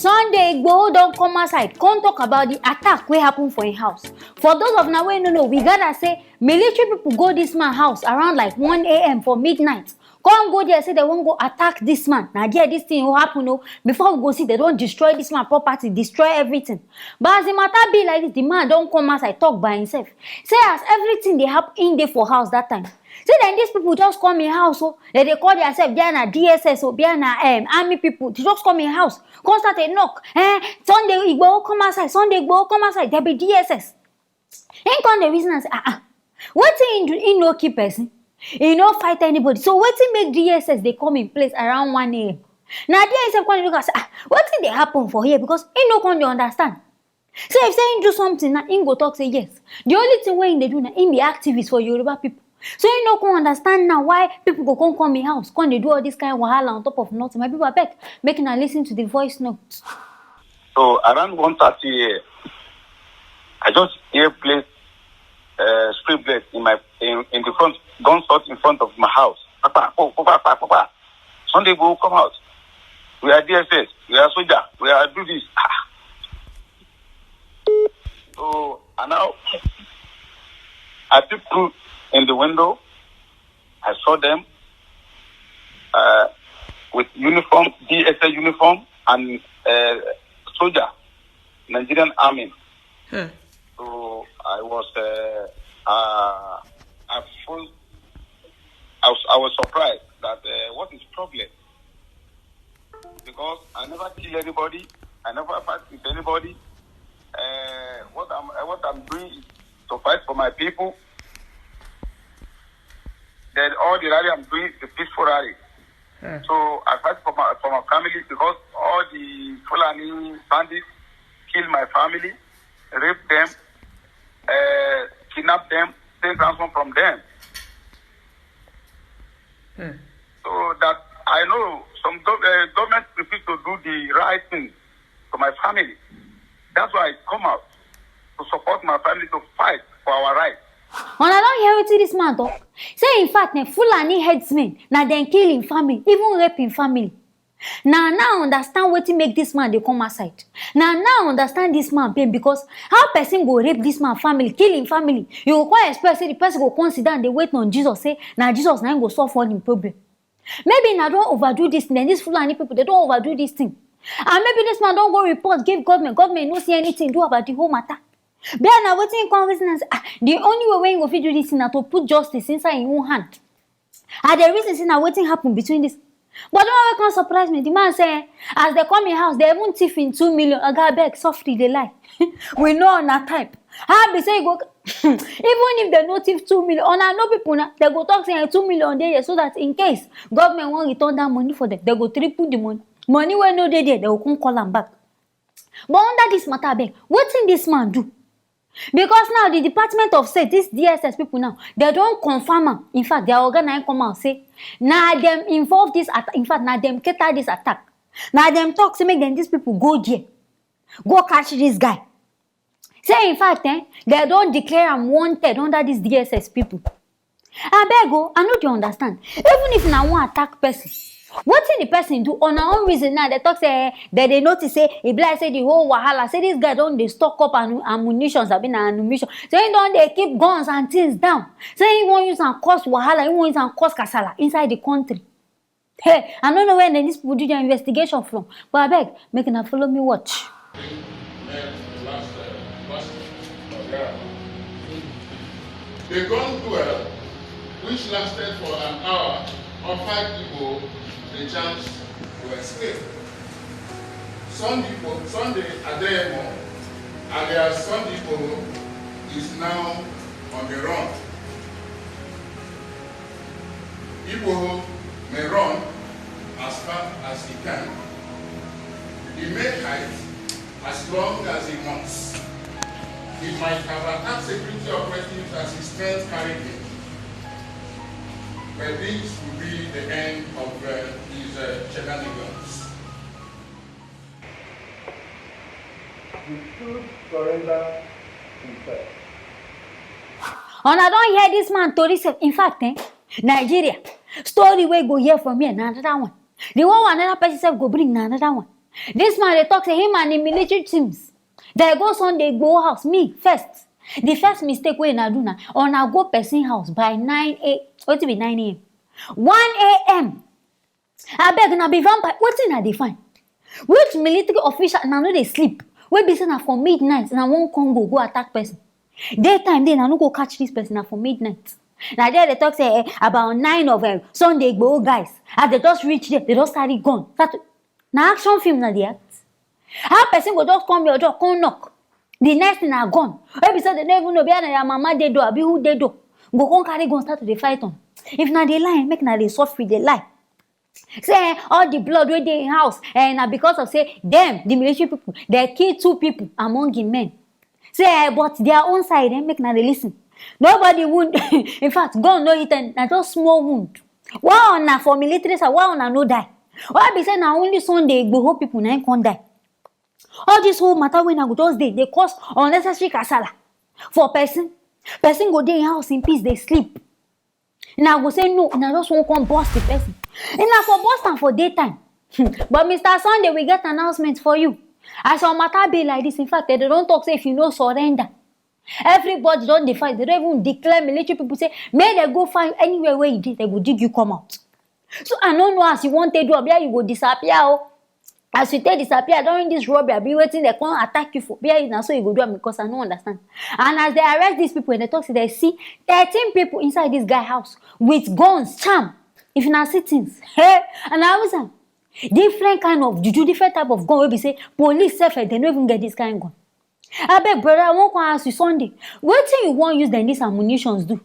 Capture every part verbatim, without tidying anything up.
Sunday Igboho don come outside come talk about the attack wey happen for im house. For those of una wey no know, we gather say military people go this man house around like one a m for midnight. Come go there say dem wan go attack this man. Na there this thing go happen o. Before we go see, dem don destroy this man property, destroy everything. But as the matter be like this, the man don come outside talk by himself. Say as everything dey happen, im dey for house that time. Say dem, these people just come im house o. Dem dey call themselves, bia na D S S o, bia na um, army people. They just come im house, come start a knock. Eh, Sunday Igboho come outside, Sunday Igboho come outside. Dem be D S S. Im come dey reason am say, ah ah, wetin im do? Im no kill person, im no fight anybody. So wetin make D S S dey come im place around one a m? Na there im sef come dey look am say, ah, wetin dey happen for here? Because im no come dey understand. Say if say im do something now, im go talk say yes. The only thing wey im dey do na im be activist for Yoruba people. So im no come understand now why people go come come im house, come dey do all this kind wahala on top of nothing. My people, abeg, make una listen to the voice note. So around one thirty a m, I just hear place, uh, spray blade in my in, in the front, gunshot in front of my house. Papa, papa, papa, papa. Sunday go come out. We are D S S. We are soldier. We are do this. Ah. So and now I peep through in the window. I saw them uh, with uniform, D S S uniform, and uh, soldier, Nigerian army. Hmm. So I was, uh, uh, I full, I was, I was surprised that uh, what is problem? Because I never kill anybody, I never fight with anybody. Uh, what I'm, uh, what I'm doing is to fight for my people. Then all the rally I'm doing is a peaceful rally. Hmm. So I fight for my, for my family because all the Fulani bandits kill my family, rape them, uh, kidnap them, take ransom from them. Hmm. So that I know some gov- uh, government refuse to do the right thing to my family. That's why I come out to support my family to fight for our rights. Una don hear wetin this man talk? Say in fact, na Fulani headsmen, na dem kill im family, even rape im family. Na now I understand wetin make this man dey come outside. Na now I understand this man pain, because how person go rape this man family, kill im family? You go come expect say the person go come sit down dey wait on Jesus, say na Jesus na im go solve all im problem. Maybe na don overdo this thing, then these Fulani people, they don overdo this thing. And maybe this man don go report, give government, government no see anything do about the whole matter. But na wetin im come reason am say, ah, the only way wey im go fit do this thing na to put justice inside im own hand. I dey reason say na wetin happen between this. But the one wey come surprise me, the man say, as they come im house, they even thief im two million. Oga, abeg, softly dey lie. We know una type. How be say you go, even if they no thief two million, una know people na, they go talk say, eh, two million dey here, so that in case government wan return that money for them, they go triple the money. Money wey no dey there, they go come call am back. But under this matter, abeg, wetin this man do? Because now the Department of State, these D S S people now, they don confirm am. In fact, their oga na im come out say na dem involve this attack. In fact, na dem cater this attack. Na dem talk say make dem, these people go there, go catch this guy. Say in fact, eh, they don declare am wanted under these D S S people. Abeg o, I no dey understand. Even if na wan attack person, wetin the person do? On our own reason now, they talk say, eh, they dey notice say e be like say the whole wahala, say this guy don dey stock up am-, ammunition, abi na ammunition. Say he don dey keep guns and things down. Say he wan use am cause wahala, he wan use am cause kasala inside the country. Hey, I no know where these people do their investigation from, but abeg, make una follow me watch. Met last, uh, last year. The gun duel, which lasted for an hour, offered Igbo the chance to escape. Sunday, Sunday Ademo, alias Sunday Igbo, is now on the run. Igboho may run as far as he can. He may hide as long as he wants. He might have attacked security operatives as his strength carried him. But this will be the end of, uh, his, uh, shenanigans. He should surrender himself. Una don hear this man tori sef. In fact, eh, Nigeria, story wey go hear from here na another one. The one wey another person sef go bring na another one. This man dey talk say him and the military teams, they go Sunday Igboho house. Me first, the first mistake wey una do na una go person house by nine a, wetin be nine a.m., one a.m. Abeg, na be vampire, wetin una dey find? Which military official una no dey sleep, wey be say na for midnight una wan come go go attack person? Daytime dey, una no go catch this person, na for midnight. Na there they talk say, eh, about nine of, eh, Sunday Igboho guys, as they just reach there, they just carry gun start to, na action film una dey act. How person go just come your door come knock, the next thing na gun, wey be say they no even know be na your mama dey door abi who dey door, go come carry gun start to dey fight am? If una dey lie, make una dey suffer dey lie. Say, eh, all the blood wey dey in house, eh, na because of say them, the military people, they kill two people among the men. Say, eh, but their own side, eh, make una dey listen. Nobody wound. In fact, gun no hit them, na just small wound. Why una for military side, why una no die? Why be say na only Sunday Igboho people na im come die? All this whole matter wey una go just dey dey cause unnecessary kasala for person. Person go dey in house in peace dey sleep. Una go say no, una just wan come burst the person. Una for burst am for daytime. But Mister Sunday, we get announcement for you. As your matter be like this, in fact, they don talk say if you no surrender, everybody don dey fight. They don even declare military people say make they go find anywhere where you dey, they go dig you come out. So I no know as you wan take do am, where you go disappear o. As you take disappear during this robbery, abi wetin they come attack you for? Where you na so you go do am, because I no understand. And as they arrest these people, they talk say they see thirteen people inside this guy house with guns, charm. If una see things, hey, and I was am different kind of juju, different type of gun wey be say police sef, eh, they no even get this kind gun. Abeg, brother, I wan come ask you Sunday, wetin you wan use dem this ammunitions do?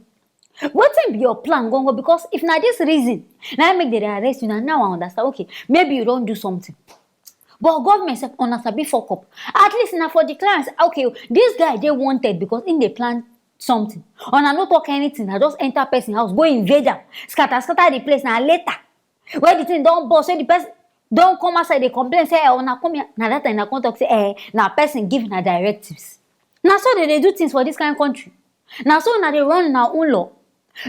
Wetin be your plan, gongo? Because if na this reason na im make dem dey arrest you, na now I understand. Okay, maybe you don do something, but government sef, una sabi fuck up. At least na for the clients. Okay, this guy dey wanted because im dey plan something. Una no talk anything, na just enter person house, go invade am, scatter scatter the place. Na later wey the thing don burst, wey the person don come outside dey complain say, eh, una come here, na that time una come talk say, eh, na person give una directives. Na so they dey do things for this kind country. Na so una dey run una own law.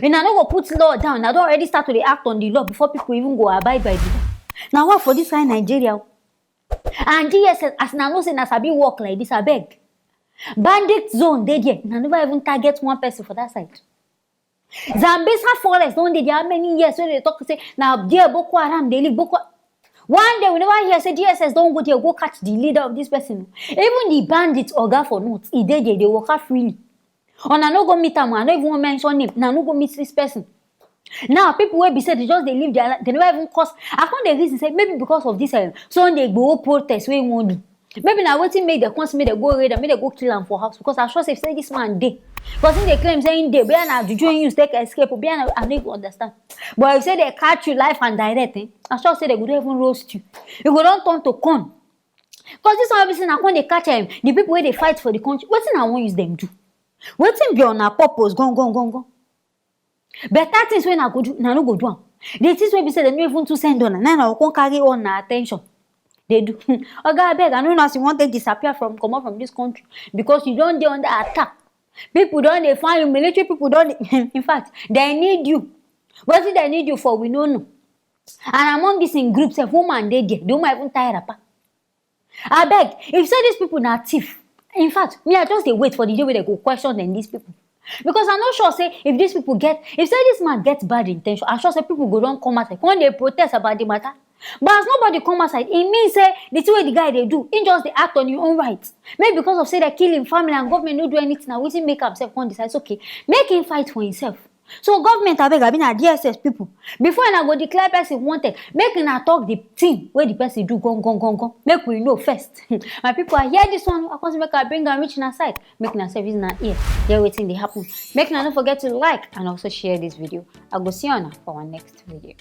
Una no go put law down, una don already start to dey act on the law before people even go abide by the law. Na why for this kind Nigeria o? And D S S, as una know say una sabi work like this, abeg. Bandit zone dey there, una never even target one person for that side. Sambisa forest don dey there how many years wey they talk say na there Boko Haram dey live. Boko, one day we never hear say D S S don go there go catch the leader of this person. Even the bandit oga for north, e dey there, dey waka freely. Una no go meet am, I no even wan mention name, una no go meet this person. Now people wey be say they just dey live their life, they never even cause. I come dey reason say maybe because of this, um, Sunday Igboho protest wey he wan do, maybe na wetin make dem come say make dem go raid am, make dem go kill am for house, because I sure say, say this man dey, because he dey claim say he dey, boya na juju he use take escape, boya na, I no even understand. But if say they catch you live and direct, eh, I sure say they go don even roast you. You go don turn to corn. Because this one wey be say na come dey catch, um, the people wey dey fight for the country. Wetin I wan use dem do? Wetin be una purpose? Gon gon gon gon. Better things wey una go do, una no go do am. The things wey be say dem no even too send una, na una go come carry all una attention dey do. Oga, abeg, I no know as you wan take disappear from, comot from this country, because you don dey under attack. People don dey find you, military people don dey, in fact, they need you. Wetin they need you for, we no know. And among this in group sef, woman dey there, the woman even tie wrapper. Abeg, if say these people na thief, in fact, me, I just dey wait for the day wey they go question them, these people. Because I no sure say if these people get, if say this man get bad intention, I sure say people go don come outside, come dey protest about the matter. But as nobody come outside, e mean say the thing wey the guy dey do, he just dey act on him own right. Maybe because of say they kill him family and government no do anything, na wetin make am sef come decide say, okay, make him fight for himself. So government, abeg, abi na D S S people, before una go declare person wanted, make una talk the thing wey the person do, gon gon gon gon, make we know first. My people, I hear this one, I come say make I bring am reach una side, make una sef use una ear hear wetin dey happen. Make una no forget to like and also share this video. I go see una for our next video.